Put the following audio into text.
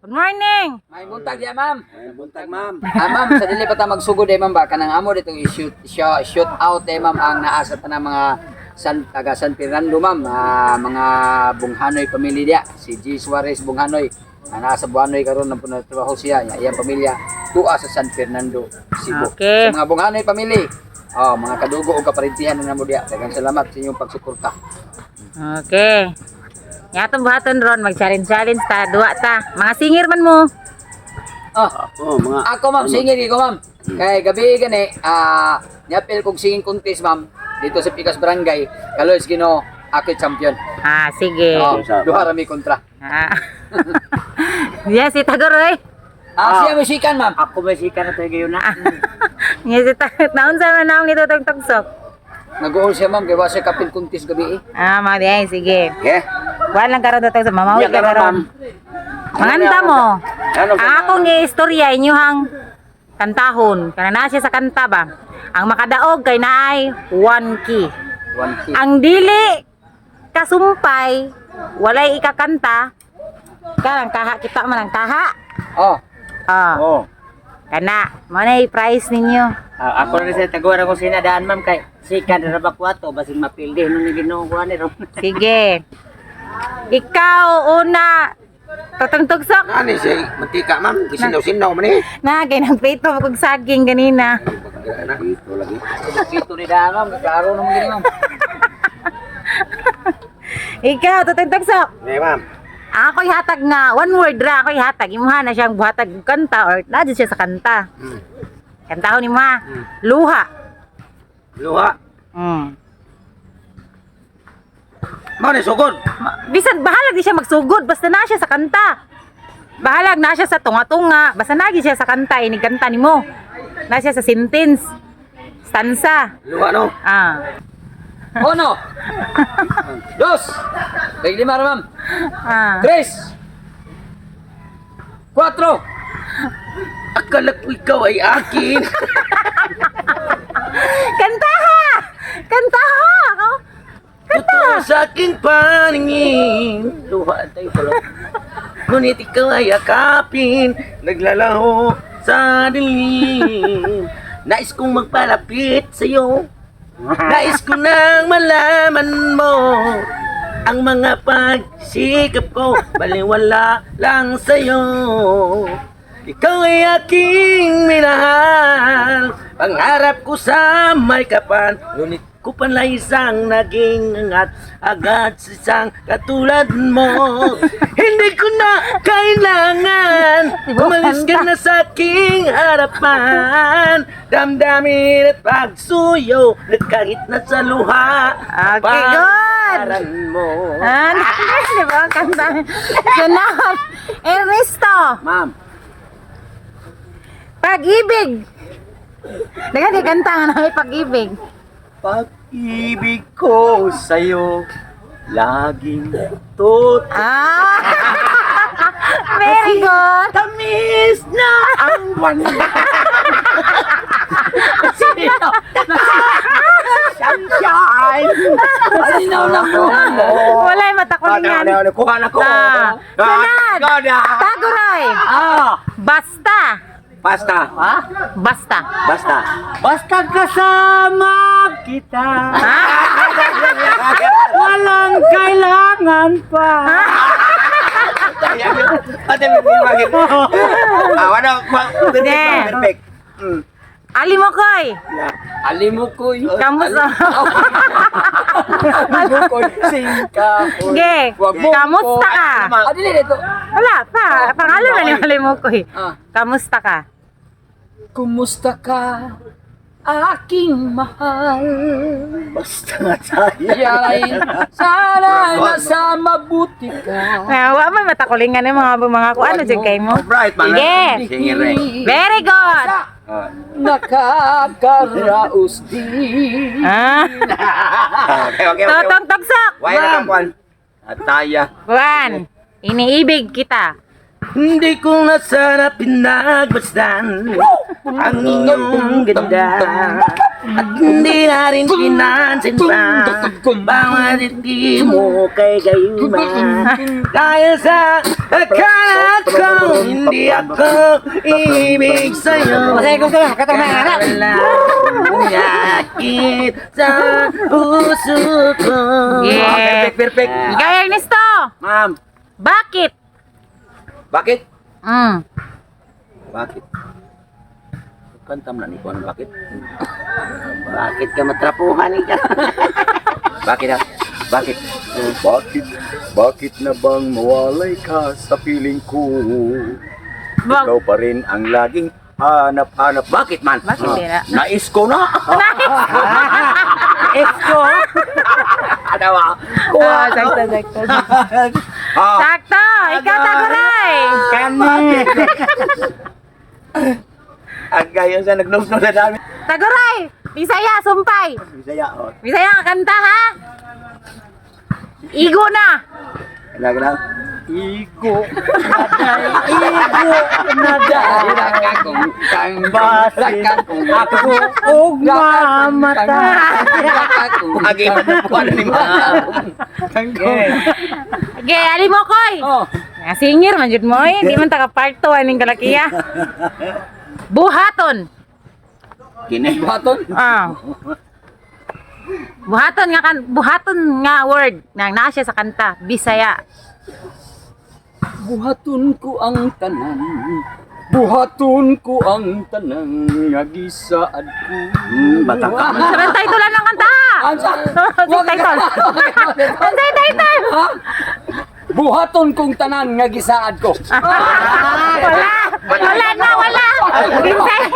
Good morning. May buntag diya, ma'am. Ay, buntag, ma'am. Ah, ma'am, sa dili pa ta magsugod eh, ma'am ba kanang amo ditong i-shoot shoot, shoot out eh, ma'am, ang naa sa tanang mga San taga San Fernando, ma'am, ah, mga Bunghanoy pamilya diya, si G Suarez Bunghanoy. Ah, naa sa Buhanoy karon nang trabaho siya, iya, iyang pamilya tuwa sa San Fernando, Cebu. Okay. Sa mga Bunghanoy family. Oh, mga kadugo ug kaparintihan na namo diya. Daghang salamat sa inyong pagsuporta. Okay. Nga atong buhaton ron, mag-challenge-challenge ta, duwa ta. Mga singer man mo. Ah, Oh, mga ako, ma'am, singir ko, ma'am. Kay gabi gani, ah, niapil kog singing contest, ma'am, dito sa Pikas Barangay, Kaloy Ginoo, ako champion. Ah, sige. Oh, duha ra mi kontra. Ah. Yes, si Tagoroy. Ah, siya musikan, ma'am. Ako ba si na tayo gayon na? Yes, si Tagoroy. Naon sa man naong nito tong tugsok. Nag-uol siya, ma'am, kay wa siya kapil contest gabi eh. Ah, mga di ay, sige. Yeah. Wala lang karon to mamawi Yeah, ka karon, karon. ma'am. Manganta mo. Ano Ang akong istorya inyuhang kantahon. Kana na siya sa kanta ba? Ang makadaog kay naay one key. One key. Ang dili kasumpay, walay ikakanta. Kanang kaha kita man ang kaha. Oh, Ah, Oh. kana mo na price ninyo. Ah, ako rin sa taguan ako sinadaan, ma'am, kay sikan ra ba ko ato basig mapildi nung Ginoo ko ani ron. Sige. Ikaw una. Totong tugsok. Nani si mantika, ma'am. Gisinaw-sinaw man eh. Na kay nagprito mo kog saging ganina. Dito lagi. dito ni daan, ma'am, klaro naman gini, ma'am. Ikaw, totong tugsok. Ne, ma'am. Ako'y hatag nga, one word ra, ako'y hatag. Imuha na siyang buhatag og kanta or na siya sa kanta. Kantahon nimo ha. Luha. Luha. Mao ni sugod. Bisan bahalag di siya magsugod, basta na siya sa kanta. Bahalag na siya sa tunga-tunga, basta nagi siya sa kanta, inig kanta nimo. Na siya sa sentence. Stanza. Luha no. Ah. Uno. Dos. Tig lima ra, ma'am. Ah. Tres. Cuatro. Akala ko ikaw ay akin. Kantaha! Kantaha! Oh. Totoo sa aking paningin. Luha tayo pala. Ngunit ikaw ay akapin. Naglalaho sa dilim. Nais kong magpalapit sa'yo. Nais ko nang malaman mo ang mga pagsikap ko, baliwala lang sa'yo. Ikaw ay aking minahal, pangarap ko sa may kapan. Ngunit ko panlay isang naging angat agad sa isang katulad mo. Hindi ko na kailangan, umalis ka na sa aking harapan. Damdamin at pagsuyo na kahit nasa luha. Okay, good. Pangaran mo. Ah, di ba? Kanta. Sunod. Ernesto. Ma'am. Pag-ibig. Daga di kanta nga na may pag-ibig. Pag-ibig ko sa'yo, laging totoo. Ah. Very good. Tamis na ang buwan. Sunshine! Malinaw na mo. Walay matakulingan. Ano, kuha na ko. Ah. Sunod. Goda. Taguroy. Ah, Basta. Pasta. ha? Basta. Basta. Basta kasama kita. Walang kailangan pa. Ate, may bakit? Ah, wala. Perfect. Yeah. Perfect. Alimokoy. Alimukoy. Kamusta? Alimukoy. Singka. Ge. Kamusta ka? Ah, dili dito. Wala pa. Pangalan na ni Alimokoy. Ah. Kamusta ka? Kumusta ka, aking mahal? Basta nga tayo. Yay, sana nasa mabuti ka. Ah, wa man matakulingan ng mga kuan ano jud kay mo. Bright man. Sige. Singer eh. Very good. Ah. Nakakaraos din. Ah. Okay. Totong tugsak. Why na kang kwan? Ataya. Kuan. Iniibig kita. Hindi ko na sana pinagmasdan ang inyong ganda at hindi na rin pinansin pa bawat hindi mo kay gayuma dahil sa akala ko Hindi ako ibig sa'yo. Masaya ko ka, katong na anak. Sakit sa puso ko. Yeah. Perfect, perfect. Ikaw, Ernesto. Ma'am, Bakit? bakit? Mm. Bakit? Kanta mo na ni Kuan, bakit? Bakit ka matrapuhan ka? Bakit ha? Bakit? Bakit, bakit na bang mawalay ka sa piling ko? Bak- Ikaw pa rin ang laging hanap-hanap. Bakit man? Bakit di na? Nais ko na. Esko. Ano ba? Ah, sakto, sakto. Ah. Sakto! Ikaw, Taguray! Kani. Ang gayon sa nagnusno na dami. Taguray! Bisaya, sumpay! Bisaya, oh. Bisaya nga kanta, ha? Igo na! Kailangan lang. Igo. Igo na dahil. Kang Basin ako og mamatay. Agi man na po ni ma'am. Okay, ali mo, Koy! Oh. Nga, singer man jud mo eh. Di man taka part 2 aning kalakiya. Buhaton. Kini. Buhaton. Ah. Buhaton nga kan buhaton nga word nang naa siya sa kanta Bisaya. Buhaton ko ang tanan. Buhaton ko ang tanan nga gisaad ko. Bata ka man. Sa title lang ng kanta. Ansa? Sa title. Sa title. Ha? Buhaton kong tanan nga gisaad ko. Wala. Wala na, wala. Bisaya.